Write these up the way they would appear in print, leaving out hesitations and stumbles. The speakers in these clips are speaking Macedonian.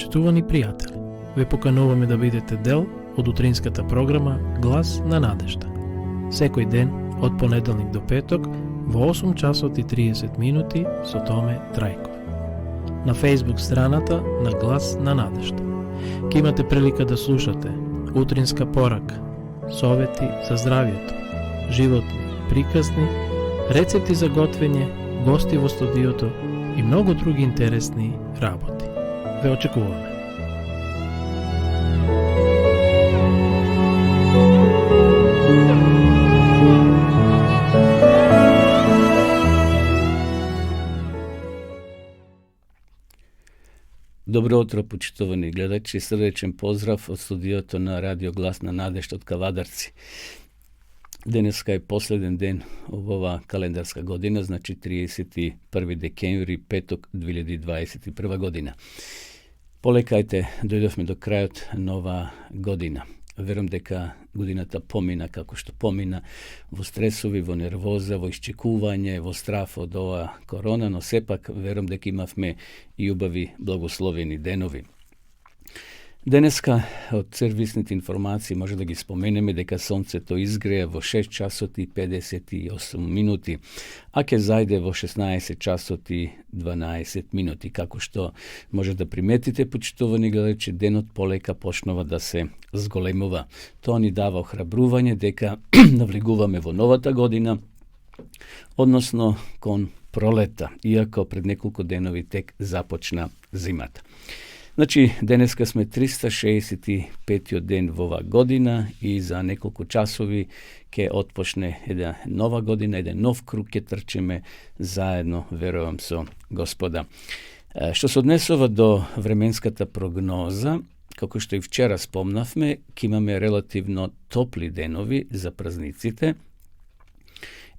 Почитувани пријатели, ве покануваме да бидете дел од утринската програма Глас на надежда. Секој ден, од понеделник до петок, во 8 часот и 30 минути со Томе Трајков. На Facebook страната на Глас на надежда. Ке имате прилика да слушате утринска порака, совети за здравието, животни, приказни, рецепти за готвење, гости во студиото и многу други интересни работи. Ве очекуваме. Добро утро, почитувани гледачи, срдечен поздрав од студиото на Радио Глас на надежда од Кавадарци. Денеска е последен ден во ова календарска година, значи 31 декември, петок 2021 година. Полекајте, дојдовме до крајот нова година. Верувам дека годината помина како што помина, во стресови, во нервоза, во исчекување, во страф од ова корона, но сепак верувам дека имавме и убави благословени денови. Денеска од сервисните информации може да ги споменеме дека сонцето изгреја во 6 часот и 58 минути, а ќе зајде во 16 часот и 12 минути. Како што може да приметите, почитувани гледачи, денот полека почнува да се зголемува. Тоа ни дава охрабрување дека навлегуваме во новата година, односно кон пролета, иако пред неколку денови тек започна зимата. Значи, денеска сме 365 ден во ова година и за неколку часови ќе отпочне една нова година, еден нов круг ќе трчиме заедно, верувам, со Господа. Што се однесува до временската прогноза, како што и вчера спомнавме, ќе имаме релативно топли денови за празниците.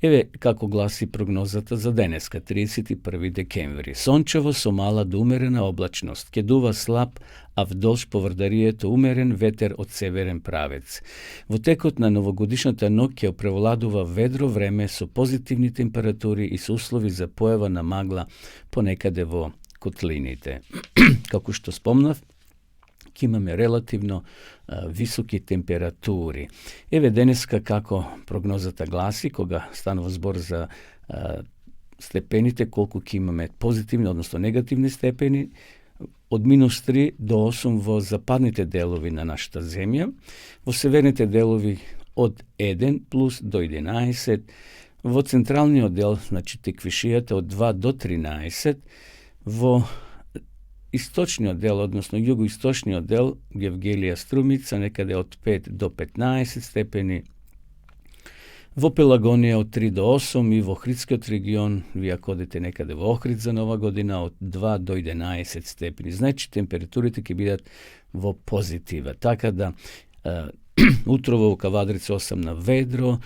Еве како гласи прогнозата за денеска, 31 декември. Сончево со мала до умерена облачност, ќе дува слаб, а вдолж поврдарието умерен ветер од северен правец. Во текот на новогодишната ноќ ќе превладува ведро време со позитивни температури и со услови за појава на магла понекаде во котлините. Како што спомнав, ќе имаме релативно високи температури. Еве денеска како прогнозата гласи, кога станува збор за степените, колку ќе имаме позитивни, односно негативни степени, од -3 до 8 во западните делови на нашата земја, во северните делови од 1 плюс до 11, во централниот дел, значи теквишијата од 2 до 13, во источниот дел, односно југоисточниот дел, Гевгелија Струмица, некаде од 5 до 15 степени, во Пелагонија од 3 до 8 и во Охридскиот регион, вие ако одите некаде во Охрид за нова година, од 2 до 11 степени. Значи, температурите ќе бидат во позитива. Така да, утрово во Кавадрица 8 на ведро,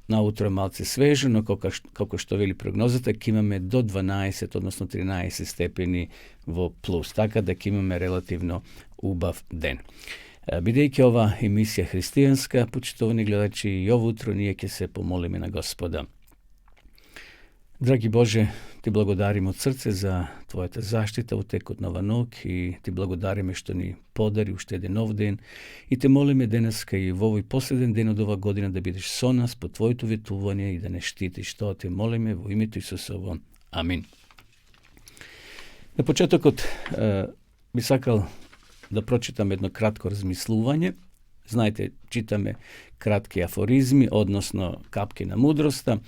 наутро е малце свежо, но како што вели прогнозата, ќе имаме до 12, односно 13 степени во плюс, така да ќе имаме релативно убав ден. Бидејќи ова емисија христијанска, почитувани гледачи, и ово утро ние ќе се помолиме на Господа. Драги Боже, ти благодариме од срце за Твојата заштита во текот на ова ноќ и ти благодариме што ни подари уште еден нов ден и те молиме денеска и во овој последен ден од ова година да бидеш со нас по Твоето ветување и да не штитиш. Тоа те молиме во името Исусово. Амин. На почетокот би сакал да прочитам едно кратко размислување. Знаете, читаме кратки афоризми, односно капки на мудроста.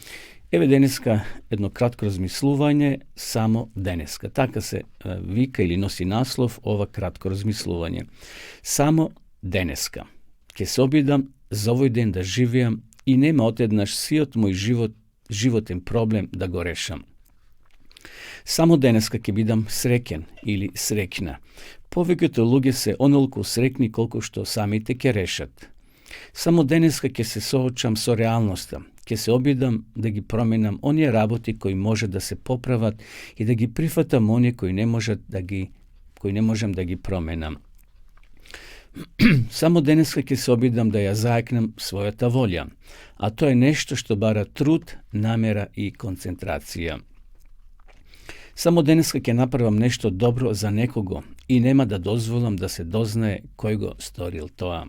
Еве денеска едно кратко размислување, само денеска. Така се вика или носи наслов ова кратко размислување. Само денеска. Ке се обидам за овој ден да живеам и нема отеднаш сиот мој животен проблем да го решам. Само денеска ќе бидам среќен или среќна. Повеќето луѓе се онолку среќни колку што самите ќе решат. Само денеска ќе се соочам со реалноста. Ќе се обидам да ги променам оние работи кои може да се поправат и да ги прифатам оние кои не можам да ги променам. Само денеска ќе се обидам да ја заекнам својата волја, а тоа е нешто што бара труд, намера и концентрација. Само денеска ќе направам нешто добро за некого и нема да дозволам да се дознае кој го сторил тоа.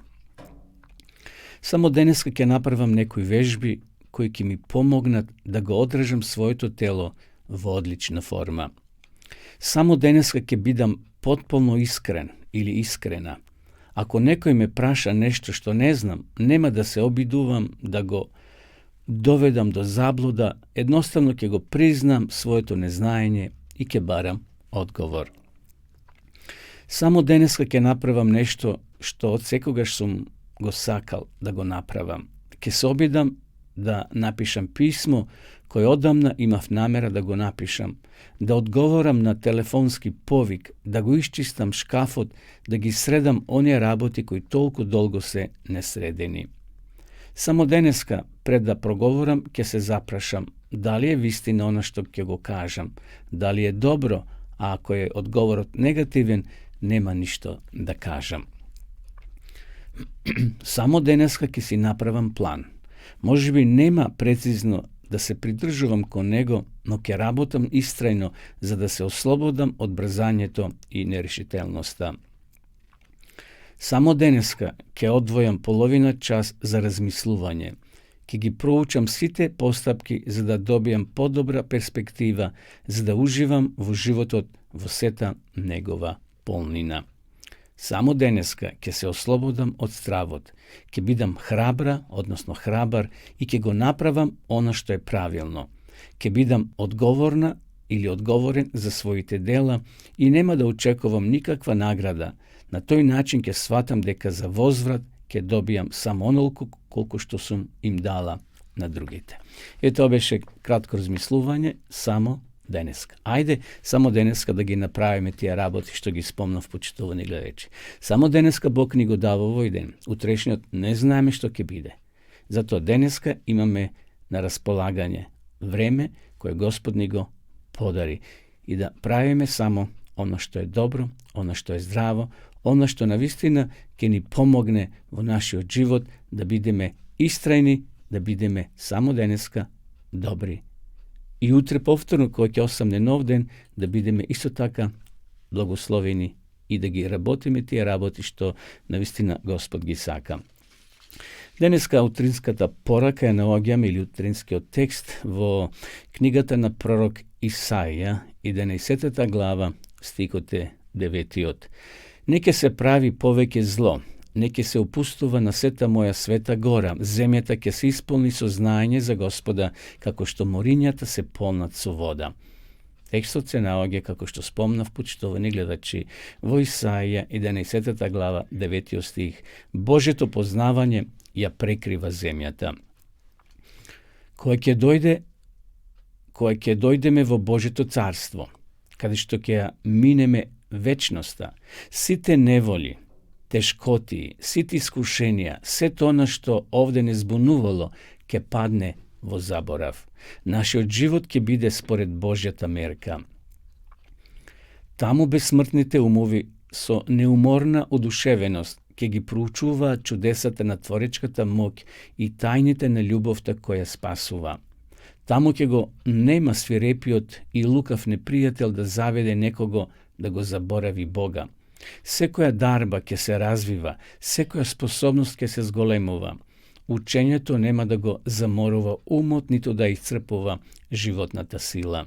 Само денеска ќе направам некои вежби кои ќе ми помогнат да го одржам своето тело во одлична форма. Само денеска ќе бидам потполно искрен или искрена. Ако некој ме праша нешто што не знам, нема да се обидувам да го доведам до заблуда, едноставно ќе го признам своето незнаење и ќе барам одговор. Само денеска ќе направам нешто што од секогаш сум го сакал да го направам. Ќе се обидам да напишам писмо кој одамна имав намера да го напишам, да одговорам на телефонски повик, да го исчистам шкафот, да ги средам оние работи кои толку долго се несредени. Само денеска, пред да проговорам, ќе се запрашам дали е вистина она што ќе го кажам, дали е добро, а ако е одговорот негативен, нема ништо да кажам. Само денеска ќе си направам план. Можеби нема прецизно да се придржувам кон него, но ќе работам истрајно за да се ослободам од брзањето и нерешителноста. Само денеска ќе одвојам половина час за размислување. Ќе ги проучам сите постапки за да добијам подобра перспектива, за да уживам во животот во сета негова полнина. Само денеска ќе се ослободам од стравот, ќе бидам храбра, односно храбар и ќе го направам она што е правилно. Ќе бидам одговорна или одговорен за своите дела и нема да очекувам никаква награда. На тој начин ќе сватам дека за возврат ќе добијам само онолку колку што сум им дала на другите. Тоа беше кратко размислување само денеска. Ајде само денеска да ги направиме тие работи што ги спомнав, почитувани гледачи. Само денеска Бог ни го дава овој ден. Утрешниот не знаеме што ќе биде. Затоа денеска имаме на располагање време кое Господ ни го подари и да правиме само оно што е добро, оно што е здраво, оно што навистина ќе ни помогне во нашиот живот да бидеме истрајни, да бидеме само денеска добри. И утре повторно, кога ќе осамне нов ден, да бидеме исто така благословени и да ги работиме тие работи што навистина Господ ги сака. Денеска утринската порака ја наоѓаме или утринскиот текст во книгата на пророк Исаија, 11 глава, стихот е 9. Не ќе се прави повеќе зло, не ќе се опустува на сета моја света гора, земјата ќе се исполни со знаење за Господа, како што морињата се полнат со вода. Текстот се наоѓа, како што спомнав, почитувани гледачи, во Исаија 11 глава 9 стих. Божето познавање ја прекрива земјата. Кога ќе дојдеме во Божето царство, каде што ќе ја минеме вечноста, сите неволи, тешкоти, сите искушенија, сето она што овде не збунувало, ќе падне во заборав. Нашиот живот ќе биде според Божјата мерка. Таму бесмртните умови со неуморна одушевеност ќе ги проучуваат чудесата на творечката моќ и тајните на љубовта која спасува. Таму ќе го нема свирепиот и лукав непријател да заведе некого да го заборави Бога. Секоја дарба ќе се развива, секоја способност ќе се зголемува. Учењето нема да го заморува умот, ниту да исцрпува животната сила.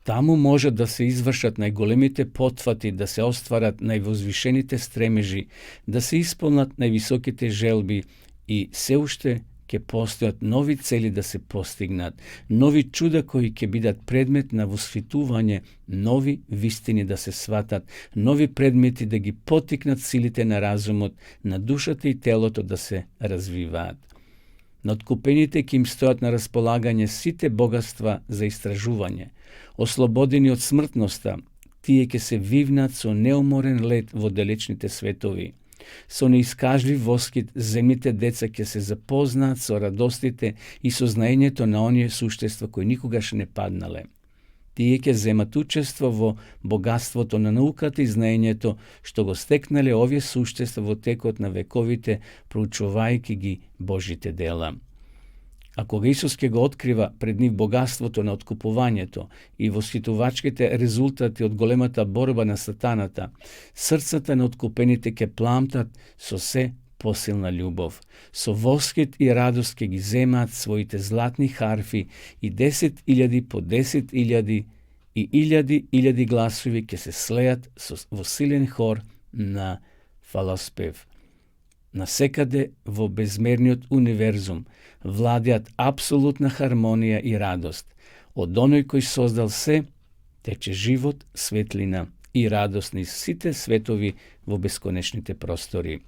Таму може да се извршат најголемите потфати, да се остварат највозвишените стремежи, да се исполнат највисоките желби и се уште ќе постојат нови цели да се постигнат, нови чуда кои ќе бидат предмет на восфитување, нови вистини да се сватат, нови предмети да ги потикнат силите на разумот, на душата и телото да се развиваат. На откупените ќе им стојат на располагање сите богатства за истражување. Ослободени од смртноста, тие ќе се вивнат со неуморен лет во далечните светови. Со неискажлив воскит земните деца ќе се запознаат со радостите и со знаењето на оние суштества кои никогаш не паднале. Тие ќе земат учество во богатството на науката и знаењето што го стекнале овие суштества во текот на вековите, проучувајќи ги Божите дела. А кога Исус ќе го открива пред нив богатството на откупувањето и восхитувачките резултати од големата борба на сатаната, срцата на откупените ќе пламтат со се посилна љубов. Со восхит и радост ќе ги земаат своите златни харфи и 10.000 по 10.000 и 1.000 гласови ќе се слеат во силен хор на фалоспев. Насекаде во безмерниот универзум владеат апсолутна хармонија и радост. Од оној кој создал се, тече живот, светлина и радост низ сите светови во бесконечните простори.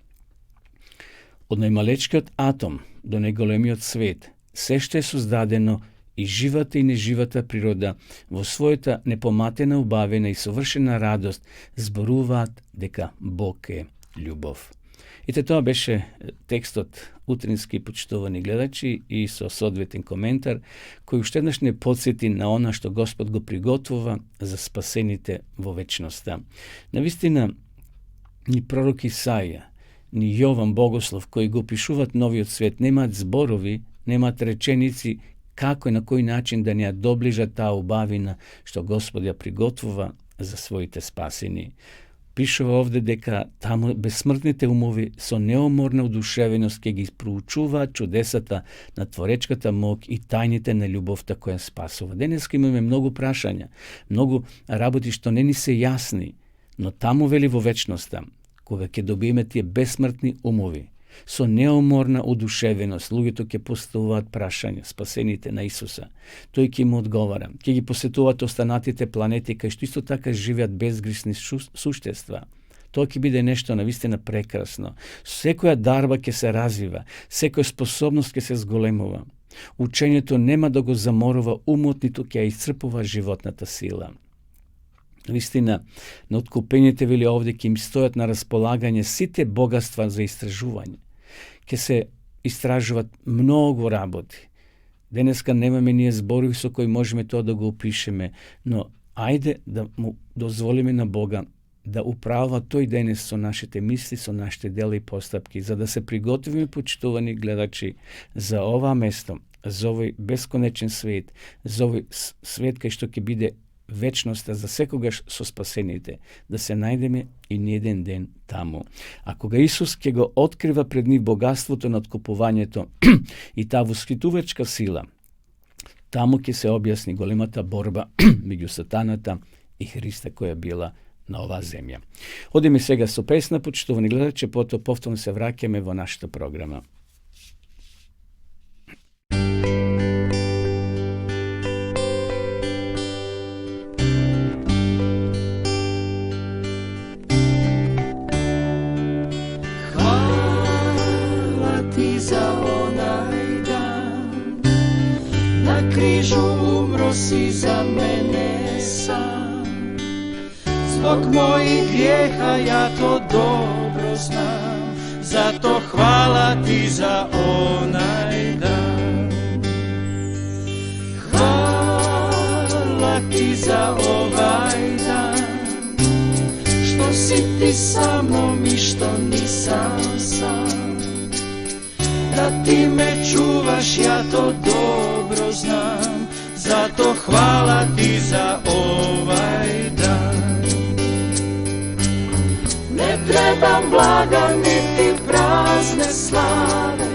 Од најмалечкиот атом до најголемиот свет, се што е создадено и живата и неживата природа во својата непоматена, убавена и совршена радост зборуваат дека Бог е љубов. Ете, тоа беше текстот утрински, почитувани гледачи, и со соодветен коментар, кој уште еднаш не подсети на она што Господ го приготвува за спасените во вечноста. Навистина, ни пророк Исаија, ни Јован Богослов, кои го опишуваат новиот свет, немаат зборови, немаат реченици како и на кој начин да ни ја доближат таа убавина што Господ ја приготвува за своите спасени. Пишува овде дека таму безсмртните умови со неуморна одушевеност ќе ги проучуваат чудесата на творечката мок и тајните на љубовта која спасува. Денеска имаме многу прашања, многу работи што не ни се јасни, но таму вели во вечноста, кога ќе добиеме тие безсмртни умови, со неуморна одушевеност, луѓето ќе поставуваат прашања, спасените на Исуса. Тој ќе им одговара. Ќе ги посетуваат останатите планети, кај што исто така живеат безгресни суштества. Тоа ќе биде нешто навистина прекрасно. Секоја дарба ќе се развива, секоја способност ќе се зголемува. Учењето нема да го заморува умот, ниту ќе ја исцрпува животната сила. Вистина, на откупените, вели овде, ќе им стојат на располагање сите богатства за истражување. Ќе се истражуваат многу работи. Денеска немаме ние зборови со кои можеме тоа да го опишеме, но ајде да му дозволиме на Бога да управува тој денес со нашите мисли, со нашите дела и постапки, за да се приготвиме, почитувани гледачи, за ова место, за овој бесконечен свет, за овој свет кај што ќе биде вечноста за секогаш со спасените, да се најдеме и ниеден ден таму. А кога Исус ќе го открива пред нив богатството на откупувањето и таа восхитувачка сила, таму ќе се објасни големата борба меѓу сатаната и Христа која била на оваа земја. Одиме сега со песна, почитувани гледачи, потоа повторно се враќаме во нашата програма. За онај дан на крижу умро си за мене сам. Због мојих греха ја то добро знам, зато хвала ти за онај дан. Хвала ти за овај дан, што си ти со мном и што нисам сам. Да ти ме чуваш, ја то добро знам, зато хвала ти за овај дан. Не требам блага, нити празне славе,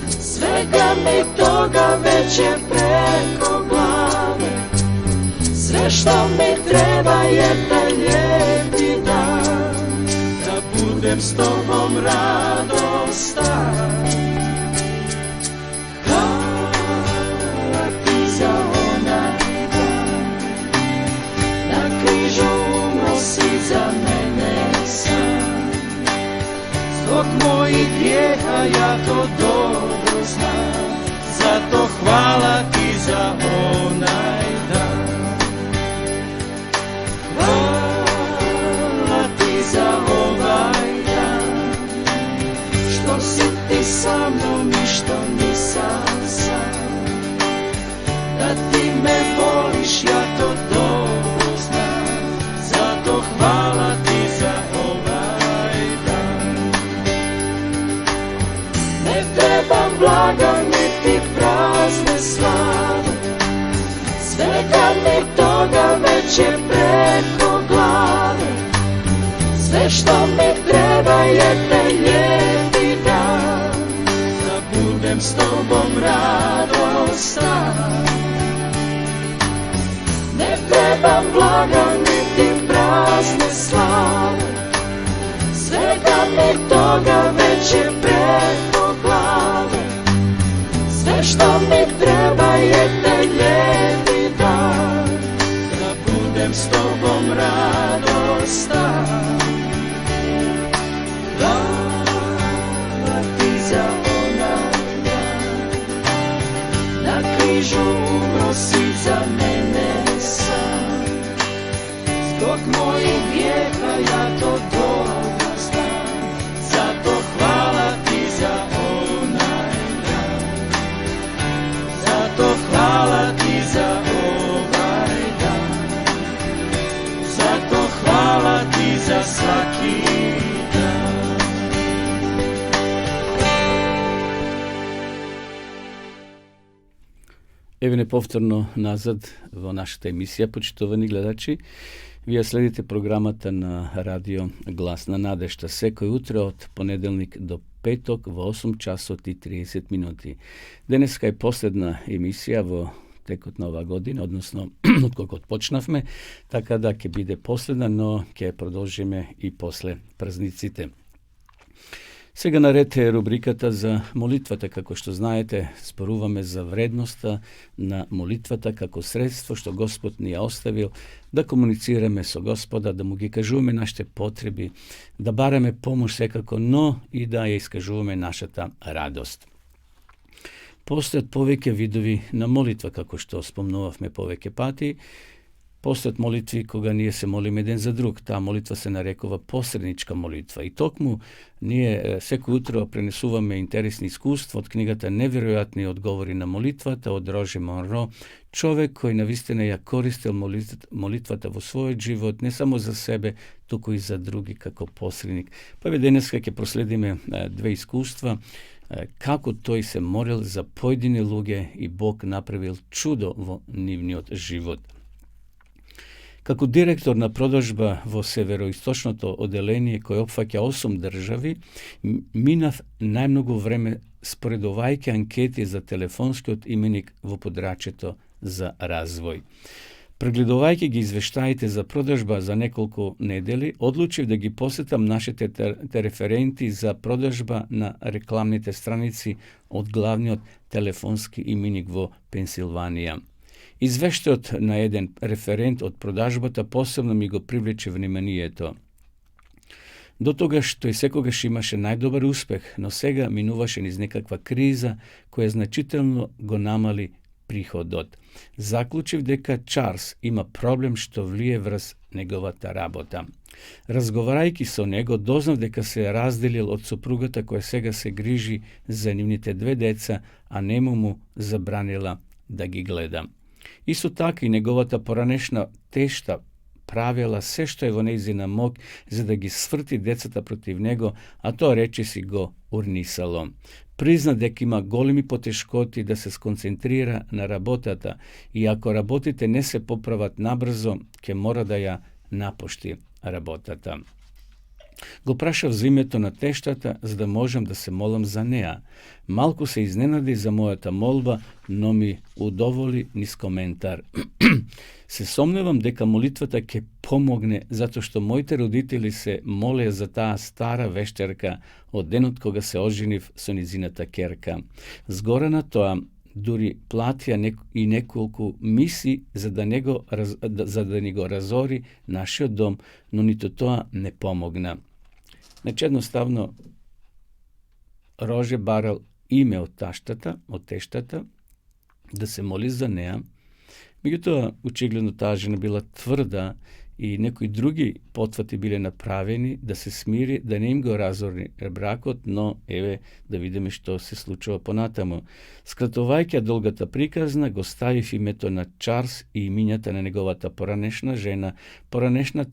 свега ми тога веќе преко главе. Све што ми треба е лепи дан, да будем с тобом радостан. За мене сам, због мојих греха ја то добро знам, зато хвала ти за онај дан. Хвала ти за овај дан, што си ти со мном и што нисам сам. Да ти ме волиш, ја то добро знам, зато хвала ти за овај дан. Не već je preko glave. Sve što mi treba je taj lijepi dan, da budem s tobom radostan. Ne trebam blaga niti prazne slave, svega mi toga već je preko glave. Sve što mi treba je taj lijepi dan, da budem s tobom radostan. Hvala ti za onaj dan, na križu umro si za mene sam. Zbog mojih grijeha ja to dobro znam, zato hvala ti za onaj dan. Zato hvala ti za ovaj dan, zato hvala ti za svaki dan. Evo nepovtorno nazad во нашата емисија, почитувани гледачи. Вие следите програмата на радио Глас на надежта секој утре од понеделник до петок во 8 часот и 30 минути. Денеска е последна емисија во текот на оваа година, односно отколку почнавме, така да ќе биде последна, но ќе продолжиме и после празниците. Сега наред е рубриката за молитвата. Како што знаете, споруваме за вредноста на молитвата како средство што Господ ни ја оставил да комуницираме со Господа, да му ги кажуваме нашите потреби, да бараме помош секако, но и да ја искажуваме нашата радост. Постојат повеќе видови на молитва, како што спомнувавме повеќе пати. Постојат молитви кога ние се молиме еден за друг. Таа молитва се нарекува посредничка молитва. И токму ние секој утро пренесуваме интересни искуства од книгата Неверојатни одговори на молитвата од Рожер Монро, човек кој навистина ја користел молитвата во својот живот, не само за себе, туку и за други како посредник. Па денеска ќе проследиме две искуства, како тој се молил за поедини луѓе и Бог направил чудо во нивниот живот. Како директор на продажба во североисточното оделение кој опфаќа 8 држави, минав најмногу време споредувајќи анкети за телефонскиот именик во подрачјето за развој. Прегледувајќи ги извештаите за продажба за неколку недели, одлучив да ги посетам нашите референти за продажба на рекламните страници од главниот телефонски именик во Пенсилванија. Извештајот на еден референт од продажбата посебно ми го привлече вниманието. До тогаш тој секогаш имаше најдобар успех, но сега минуваше низ некаква криза која значително го намали приходот. Заклучив дека Чарлс има проблем што влие врз неговата работа. Разговарајќи со него, дознав дека се разделил од сопругата која сега се грижи за нивните две деца, а нему му забранила да ги гледа. Исто така и неговата поранешна тешта правила се што е во нејзина мог за да ги сврти децата против него, а тоа речиси го урнисало. Призна дека има големи потешкоти да се сконцентрира на работата и ако работите не се поправат набрзо, ќе мора да ја напушти работата. Го прашав за името на тештата, за да можам да се молам за неа. Малку се изненади за мојата молба, но ми удоволи низ коментар. Се сомневам дека молитвата ќе помогне, затоа што моите родители се молеа за таа стара вештерка од денот кога се оженив со низината керка. Згора на тоа, дури платија и неколку миси за да ни го разори нашиот дом, но нито тоа не помогна. Значи, едноставно, Роже барал име од тештата, да се моли за неа. Меѓутоа, очигледно таа жена била тврда и некои други потвати биле направени да се смири, да не им го разорни бракот, но еве да видиме што се случува понатаму. Скратувајќи долгата приказна, го ставив името на Чарлс и имињата на неговата поранешна жена, поранешна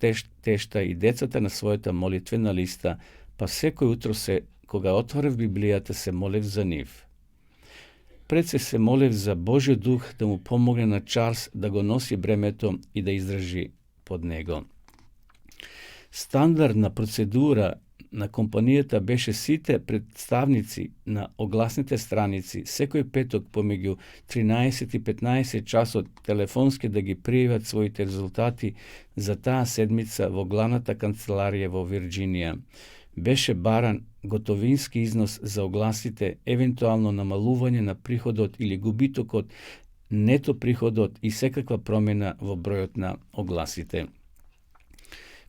тешта и децата на својата молитвена листа, па секој утро кога отворев Библијата, се молев за нив. Пред се молев за Божјиот дух да му помогне на Чарлс да го носи бремето и да издржи под него. Стандардна процедура на компанијата беше сите представници на огласните страници секој петок помеѓу 13 и 15 часот телефонски да ги пријават своите резултати за таа седмица во главната канцеларија во Вирџинија. Беше баран готовински износ за огласите, евентуално намалување на приходот или губитокот, нето приходот и секаква промена во бројот на огласите.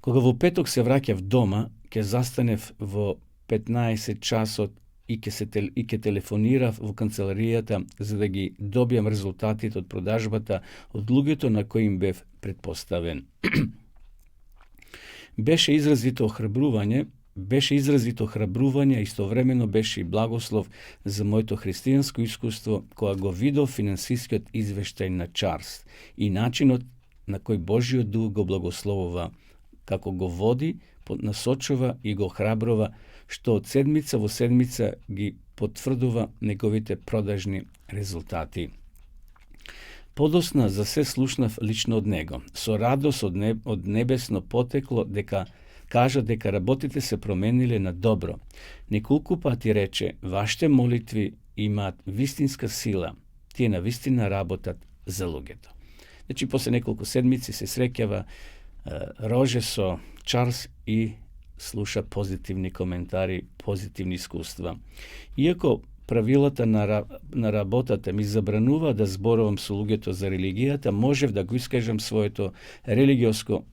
Кога во петок се враќав дома, ќе застанев во 15 часот и ќе телефонирав во канцеларијата за да ги добијам резултатите од продажбата од луѓето на кои им бев предпоставен. Беше изразито охрабрување, истовремено беше и благослов за моето христијанско искуство кога го видов финансискиот извештај на Чарлс и начинот на кој Божјиот дух го благословува, како го води, насочува и го охрабрува, што од седмица во седмица ги потврдува неговите продажни резултати. Подосна за се слушнав лично од него. Со радост од небесно потекло дека кажа дека работите се промениле на добро. Неколку пати рече, вашите молитви имаат вистинска сила. Тие на вистина работат за луѓето. Значи, после неколку седмици се среќава Роже со Чарлс и слуша позитивни коментари, позитивни искуства. Иако правилата на работата ми забранува да зборувам со луѓето за религијата, можев да го искажам своето религиско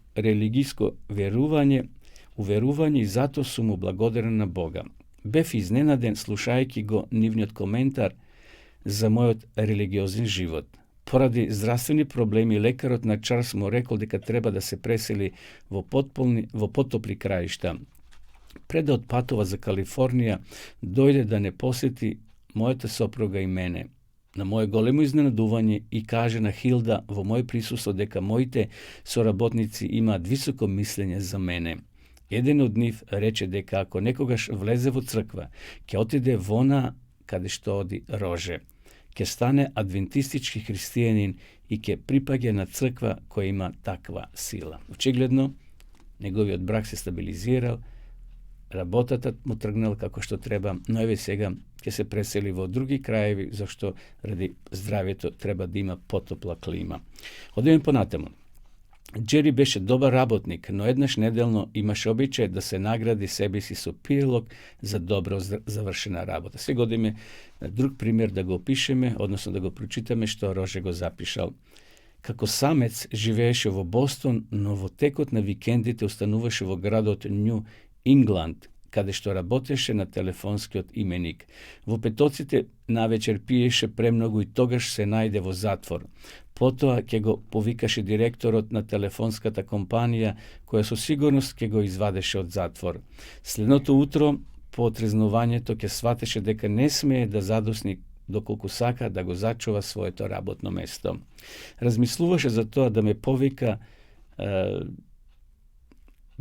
уверување и затоа сум му благодарен на Бога. Бев изненаден слушајќи го нивниот коментар за мојот религиозен живот. Поради здравствени проблеми, лекарот на Чарлс му рекол дека треба да се пресели во потопли краишта. Пред да отпатува за Калифорнија, дојде да не посети мојата сопруга и мене. На моје големо изненадување и каже на Хилда во мој присуство дека моите соработници имаат високо мислење за мене. Еден од нив рече дека ако некогаш влезе во црква, ќе отиде во она каде што оди Роже. Ќе стане адвентистички христијанин и ќе припаѓа на црква која има таква сила. Очигледно, неговиот брак се стабилизирал, работата му тргнал како што треба, но еве сега ќе се пресели во други краеви, зашто ради здравјето треба да има потопла клима. Одиме понатаму. Джери беше добар работник, но еднаш неделно имаше обичај да се награди себе си со прилог за добро завршена работа. Сега одиме на друг пример да го опишеме, односно да го прочитаме што Роже го запишал. Како самец живееше во Бостон, но во текот на викендите остануваше во градот Нью Ингланд, каде што работеше на телефонскиот именик. Во петоците навечер пиеше премногу и тогаш се најде во затвор. Потоа ќе го повикаше директорот на телефонската компанија, која со сигурност ќе го извадеше од затвор. Следното утро, по отрезнувањето, ќе сватеше дека не смее да задосни доколку сака да го зачува своето работно место. Размислуваше за тоа да ме повика,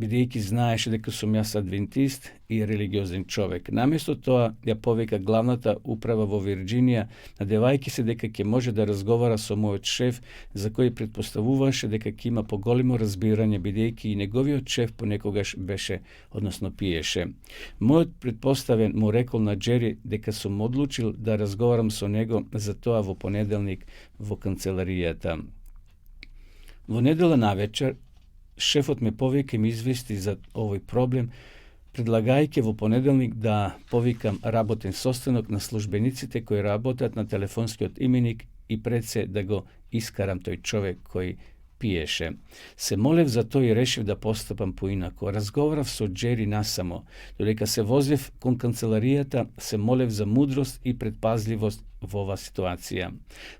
бидејќи знаеше дека сум јас адвентист и религиозен човек. Наместо тоа ја повика главната управа во Вирџинија, надевајќи се дека ќе може да разговара со мојот шеф, за кој претпоставуваше дека ќе има поголемо разбирање, бидејќи и неговиот шеф понекогаш беше, односно пиеше. Мојот предпоставен му рекол на Джери дека сум одлучил да разговарам со него за тоа во понеделник во канцеларијата. Во недела навечер шефот ме повика и ми извести за овој проблем, предлагајќи во понеделник да повикам работен состанок на службениците кои работат на телефонскиот именик и пред се да го искарам тој човек кој пиеше. Се молев за тоа и решив да постапам поинако. Разговарав со Джери насамо. Додека се возев кон канцеларијата, се молев за мудрост и предпазливост во оваа ситуација.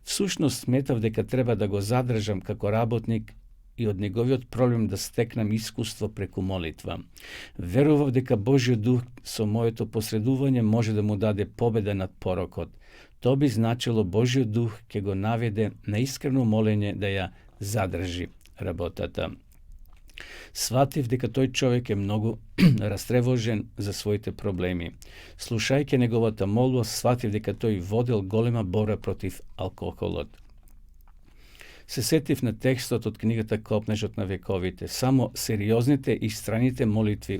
Всушност сметав дека треба да го задржам како работник и од неговиот проблем да стекнам искуство преку молитва. Верував дека Божјиот дух со моето посредување може да му даде победа над порокот. Тоа би значило Божјиот дух ќе го наведе на искрено молење да ја задржи работата. Сватив дека тој човек е многу растревожен за своите проблеми. Слушајќи неговата молба, сватив дека тој водел голема борба против алкохолот. Се сетив на текстот од книгата Копнежот на вековите. Само сериозните и страните молитви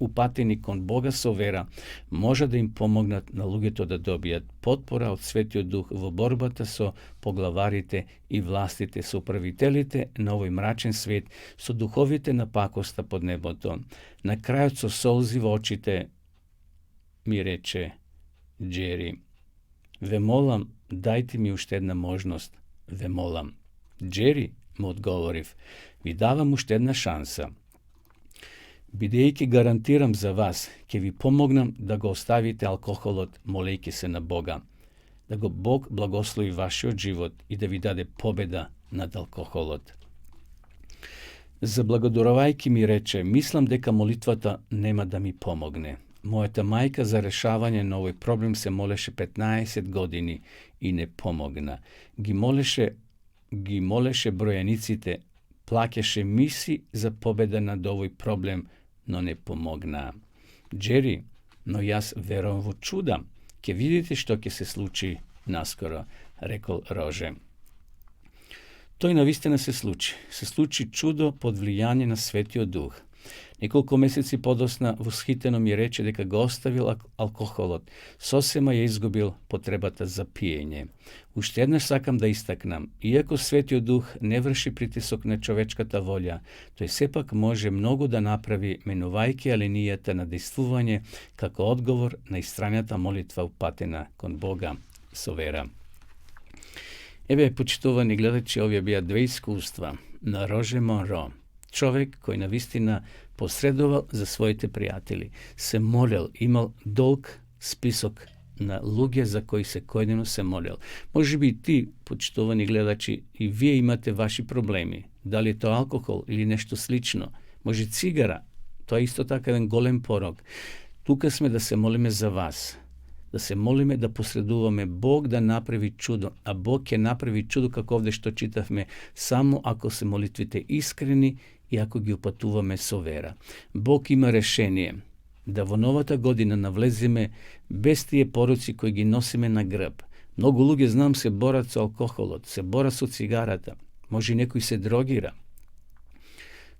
упатени кон Бога со вера може да им помогнат на луѓето да добијат потпора од Светиот Дух во борбата со поглаварите и властите, со управителите на овој мрачен свет, со духовите на пакоста под небото. На крајот со солзи во очите ми рече Джери: "Ве молам, дајте ми уште една можност, ве молам." "Джери," му одговорив, "ви давам уште една шанса. Бидејќи гарантирам за вас, ќе ви помогнам да го оставите алкохолот, молејќи се на Бога, да го Бог благослови вашиот живот и да ви даде победа над алкохолот." Заблагодарувајќи ми рече: "Мислам дека молитвата нема да ми помогне. Мојата мајка за решавање на овој проблем се молеше 15 години и не помогна. Ги молеше бројаниците, плаќаше миси за победа над овој проблем, но не помогна." "Джери, но јас верувам во чуда. Ќе видите што ќе се случи наскоро," рекол Роже. Тој навистина се случи. Се случи чудо под влијание на Светиот Дух. Неколку месеци подосна восхитено ми рече дека го оставил алкохолот, сосема ја изгубил потребата за пиење. Уште еднаш сакам да истакнам, иако Светиот Дух не врши притисок на човечката волја, тој сепак може многу да направи, менувајќи ја линијата на действување како одговор на истрањата молитва упатена кон Бога со вера. Еве, почитувани гледачи, овие беа две искуства на Роже Монро, човек кој навистина посредувал за своите пријатели, се молел, имал долг список на луѓе за кои секојдневно се молел. Може би ти, почитувани гледачи, и вие имате ваши проблеми, дали е тоа алкохол или нешто слично, може цигара, тоа е исто така еден голем порок. Тука сме да се молиме за вас, да се молиме да посредуваме Бог да направи чудо, а Бог ќе направи чудо како овде што читавме, само ако се молитвите искрени и ако ги упатуваме со вера. Бог има решение да во новата година навлеземе без тие пороци кои ги носиме на грб. Многу луѓе, знам, се борат со алкохолот, се борат со цигарата, може и некој се дрогира.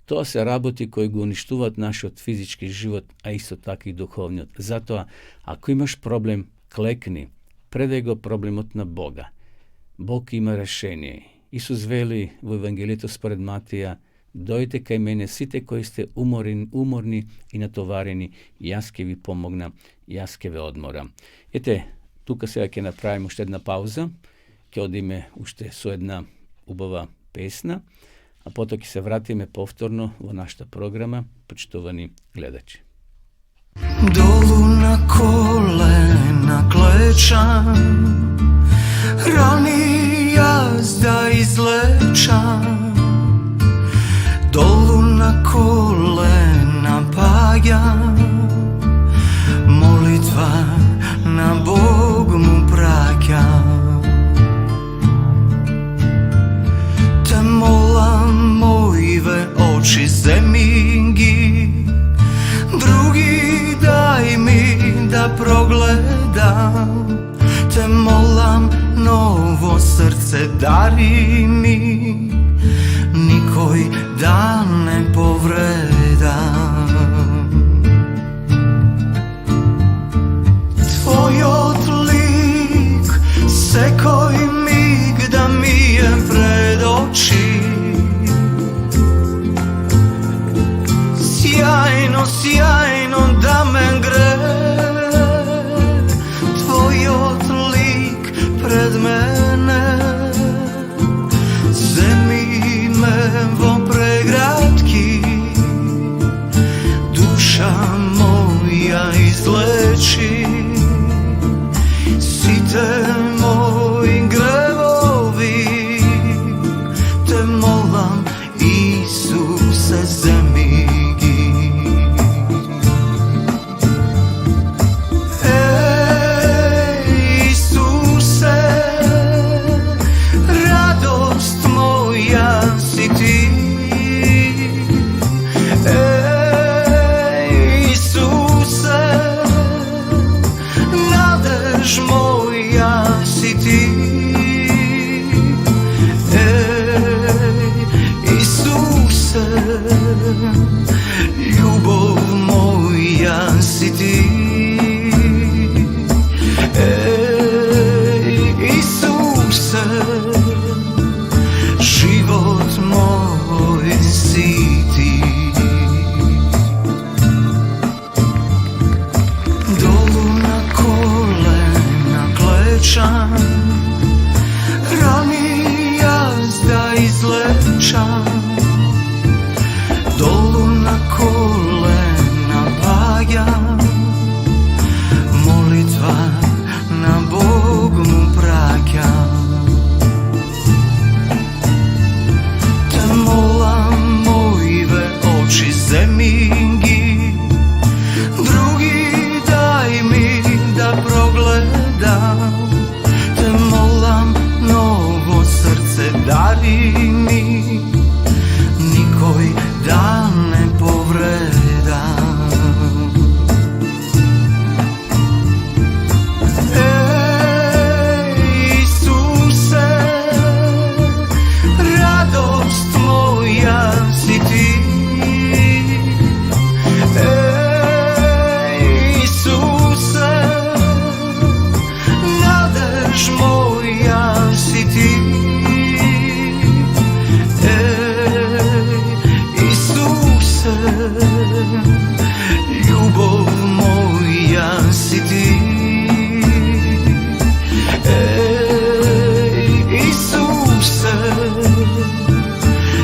Тоа се работи кои го уништуваат нашиот физички живот, а исто така и духовниот. Затоа, ако имаш проблем, клекни, предај го проблемот на Бога. Бог има решение. Исус вели во Евангелието според Матија: "Дојдете кај мене сите кои сте уморни и натоварени, јас ќе ви помогнам, јас ќе ве одморам." Ете, тука сега ќе направиме уште една пауза, ќе одиме уште со една убава песна, а потоа ќе се вратиме повторно во нашата програма, почитувани гледачи. Долу на колена клечам, рани јас да излечам. Долу на колена паѓам, молитва на Бог му праќам. Те молам, моиве очи земи ги, други дај ми да прогледам. Те молам, ново срце дари ми, никој да не повредам. Твојот лик секој миг да ми е пред очи, сјајно, сјајно да ме гре. Твојот лик пред мене, земи si ti. Isuse, život moj si ti. Dolu na kolena klečam, rani jazda izlečam. Dolu na kolena pajam, molitva na Bog mu praćam. Te molam mojive oči zemingi, drugi daj mi da progledam. Te molam novo srce dali mi, nikoj dan ne povredam. Isuse, radost moja si ti. Isuse, nadež moja si ti. Isuse, ljubov moja si ti. Isuse,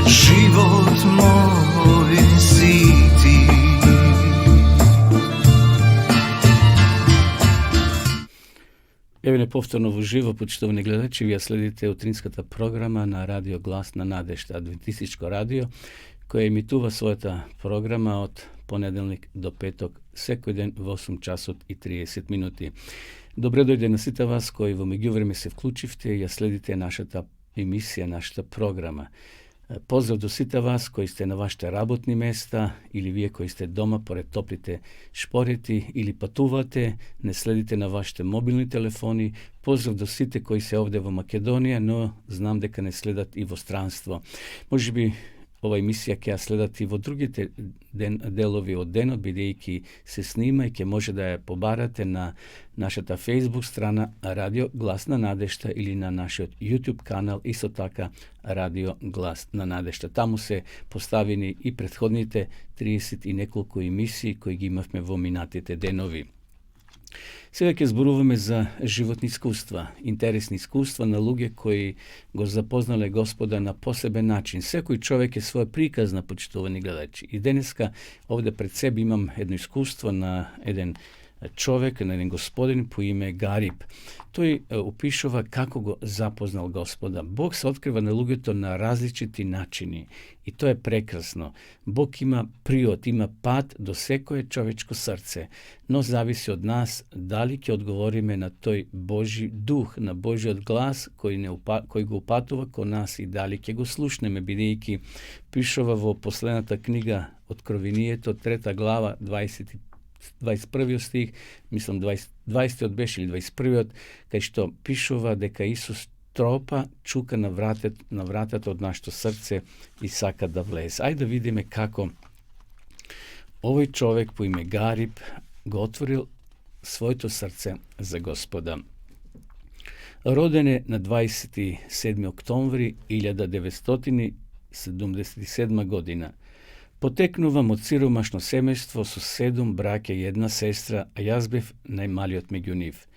život moj si ti. Evo nepovtorno uživo, počtovani gledači, vi sledite utrinskата programa na radio Glas na Nadešta, adventističko radio, koje emitува своята програма od понеделник до петок, секој ден во 8 часот и 30 минути. Добре дојде на сите вас кои во меѓувреме се вклучивте и ја следите нашата емисија, нашата програма. Поздрав до сите вас кои сте на вашите работни места или вие кои сте дома поред топлите шпорети или патувате, не следите на вашите мобилни телефони. Поздрав до сите кои се овде во Македонија, но знам дека не следат и во странство. Можеби ова емисија ќе ја следат и во другите делови од денот, бидејќи се снима и ќе може да ја побарате на нашата Facebook страна Радио Глас на Надешта или на нашиот YouTube канал, исто така Радио Глас на Надешта. Таму се поставени и претходните 30 и неколку емисии кои ги имавме во минатите денови. Сега ќе зборуваме за животни искуства, интересни искуства на луѓе кои го запознале Господа на посебен начин. Секој човек е свој приказ на почитувани гледачи. И денеска овде пред себе имам едно искуство на еден човек, на еден господин по име Гариб. Тој опишува како го запознал Господа. Бог се открива на луѓето на различити начини и тоа е прекрасно. Бог има приот, има пат до секое човечко срце, но зависи од нас дали ќе одговориме на тој Божи дух, на Божиот глас кој го упатува кон нас и дали ќе го слушнеме, бидејќи пишува во последната книга Откровението, 3 глава, 21 стих, мислам 20 беше или 21, кај што пишува дека Исус тропа, чука на вратата од нашето срце и сака да влезе. Ајде да видиме како овој човек по име Гариб го отворил своето срце за Господа. Роден е на 27. октомври 1977 година. Потекнувам од сиромашно семејство со 7 браќа и 1 сестра, а јас бев најмалиот меѓу нив.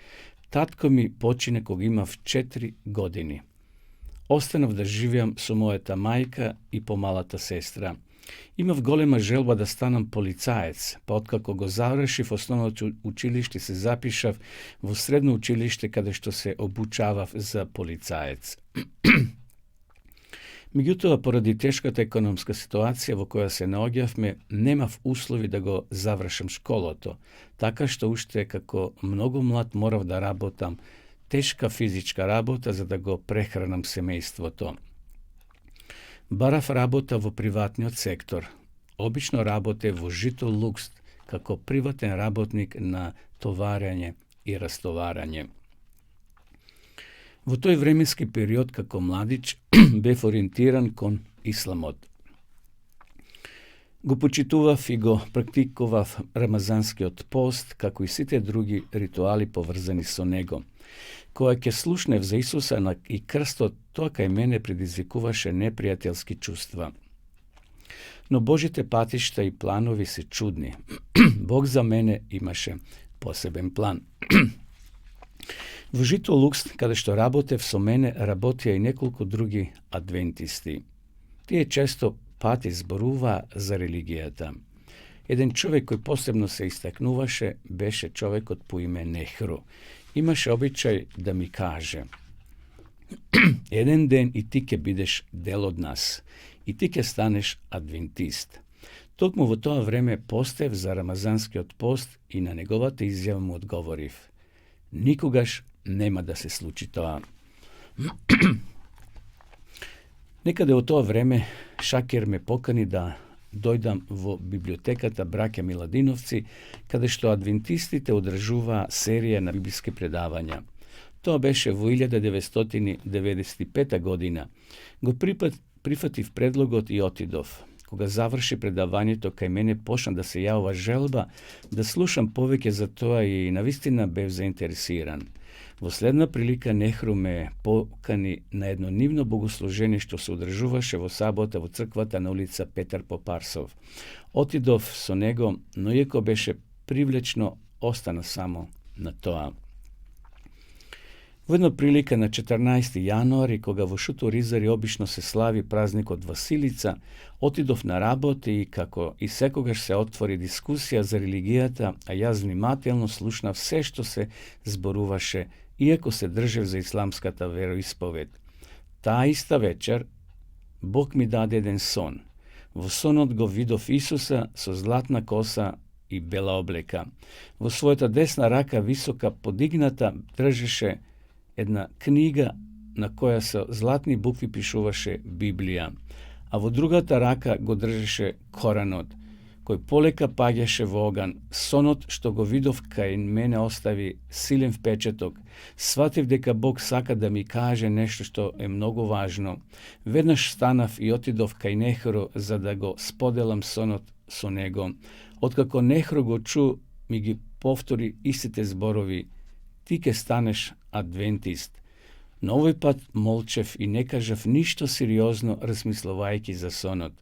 Татко ми почине кога имав 4 години. Останав да живеам со мојата мајка и помалата сестра. Имав голема желба да станам полицаец, па откако го завршив основното училиште се запишав во средно училиште каде што се обучавав за полицаец. Меѓутоа, поради тешката економска ситуација во која се наоѓавме, немав услови да го завршам школото, така што уште како многу млад морав да работам тешка физичка работа за да го прехранам семејството. Барав работа во приватниот сектор. Обично работе во Жито Лукс како приватен работник на товарење и растоварање. Во тој временски период како младич бев ориентиран кон исламот. Го почитував и го практикував рамазанскиот пост, како и сите други ритуали поврзани со него. Кога ќе слушнев за Исуса и крстот, тоа кај мене предизвикуваше непријателски чувства. Но Божите патишта и планови се чудни. Бог за мене имаше посебен план. Во Жито Лукс, каде што работев со мене, работеа и неколку други адвентисти. Тие често пати зборуваа за религијата. Еден човек кој посебно се истакнуваше беше човекот по име Нехру. Имаше обичај да ми каже: еден ден и ти ќе бидеш дел од нас, и ти ќе станеш адвентист. Токму во тоа време постев за рамазанскиот пост и на неговата изјава му одговорив: никогаш нема да се случи тоа. Некаде во тоа време Шакер ме покани да дојдам во библиотеката Браќа Миладиновци, каде што адвентистите одржуваа серија на библиски предавања. Тоа беше во 1995 година. Го прифатив предлогот и отидов. Кога заврши предавањето, кај мене почна да се јавува желба да слушам повеќе за тоа и навистина бев заинтересиран. Во следна прилика Нехру ме покани на едно нивно богослужение што се одржуваше во сабота во црквата на улица Петар Попарсов. Отидов со него, но иако беше привлечно, остана само на тоа. Во една прилика на 14. јануари, кога во Шутор Изари обично се слави празникот Василица, отидов на работа и како и секогаш се отвори дискусија за религијата, а јас внимателно слушнав се што се зборуваше, иако се држев за исламската вероисповед. Таа иста вечер Бог ми даде еден сон. Во сонот го видов Исуса со златна коса и бела облека. Во својата десна рака висока подигната држеше една книга на која со златни букви пишуваше Библија, а во другата рака го држеше Коранот, кој полека паѓаше во оган. Сонот што го видов кај мене остави силен впечаток. Сватив дека Бог сака да ми каже нешто што е многу важно. Веднаш станав и отидов кај Нехру за да го споделам сонот со него. Откако Нехру го чу, ми ги повтори истите зборови: ти ке станеш адвентист. Но овој пат молчев и не кажав ништо сериозно, размислувајќи за сонот.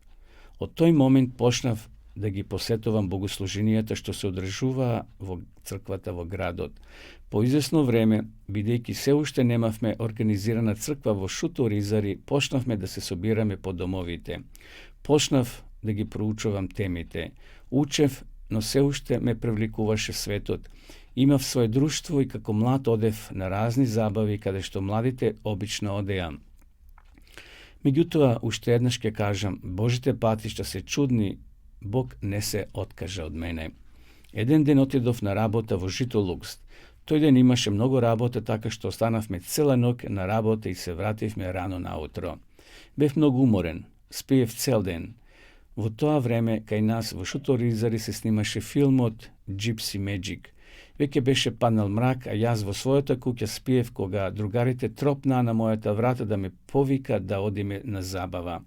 Од тој момент почнав да ги посетувам богослуженијата што се одржуваа во црквата во градот. По извесно време, бидејќи се уште немавме организирана црква во Шутор Изари, почнавме да се собираме по домовите. Почнав да ги проучувам темите. Учев, но се уште ме привлекуваше светот. Имав своје друштво и како млад одев на разни забави каде што младите обично одеа. Меѓутоа, уште еднаш ќе кажам, Божите патишта се чудни, Бог не се откажа од мене. Еден ден отидов на работа во Жито Лукс. Тој ден имаше многу работа, така што останавме цела ноќ на работа и се вративме рано наутро. Бев многу уморен, спиев цел ден. Во тоа време, кај нас во Шутор Изари се снимаше филмот Gypsy Magic. Веќе беше паднал мрак, а јас во својата куќа спиев кога другарите тропнаа на мојата врата да ме повика да одиме на забава.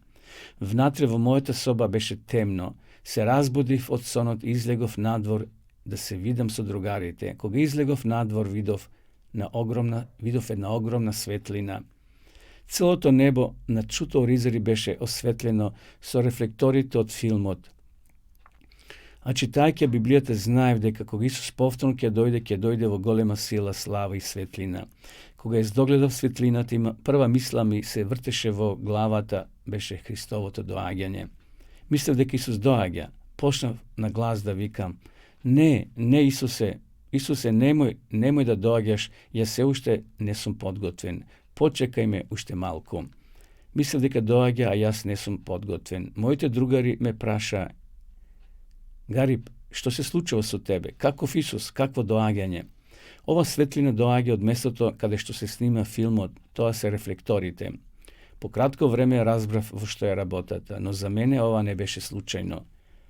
Внатре во мојата соба беше темно. Се разбудив од сонот и излегов надвор да се видам со другарите. Кога излегов надвор, видов една огромна светлина. Целото небо над Шутор Изари беше осветлено со рефлекторите од филмот. А читајќи Библијата, знаев дека кога Исус повторно ќе дојде во голема сила, слава и светлина. Кога издогледав светлината, прва мисла ми се вртеше во главата, беше Христовото доаѓање. Мислев дека Исус доаѓа. Почнав на глас да викам: Не, Исусе, немој да доаѓаш, јас се уште не сум подготвен. Почекај ме уште малку. Мислев дека доаѓа, а јас не сум подготвен. Моите другари ме праша: Гариб, што се случува со тебе? Каков Исус, какво доаѓање? Ова светлина доаѓа од местото каде што се снима филмот, тоа се рефлекторите. По кратко време разбрав во што е работата, но за мене ова не беше случајно.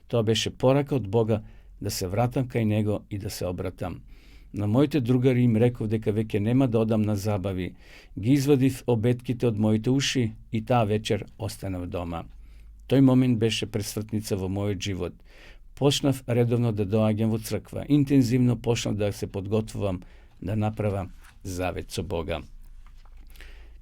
Тоа беше порака од Бога да се вратам кај Него и да се обратам. На моите другари им реков дека веќе нема да одам на забави. Ги извадив обетките од моите уши и таа вечер останав дома. Тој момент беше пресвртница во мојот живот. Почнав редовно да доаѓам во црква. Интензивно почнав да се подготвувам да направам завет со Бога.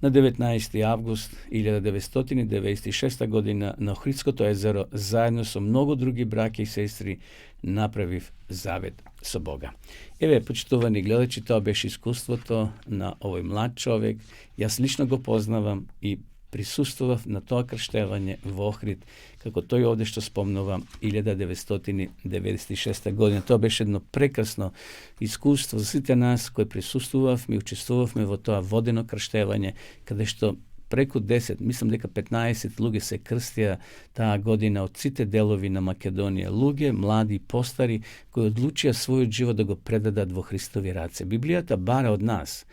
На 19. август 1996 година на Охридското езеро, заедно со многу други браќа и сестри, направив завет со Бога. Еве, почитувани гледачи, тоа беше искуството на овој млад човек. Јас лично го познавам и присуствував на тоа крштевање во Охрид, како тој овде што спомнува 1996 година. Тоа беше едно прекрасно искуство за сите нас кои присуствувавме и учествувавме во тоа водено крштевање, каде што преку 10, мислам дека 15 луѓе се крстија таа година од сите делови на Македонија. Луѓе, млади и постари, кои одлучија својот живот да го предадат во Христови раце. Библијата бара од нас,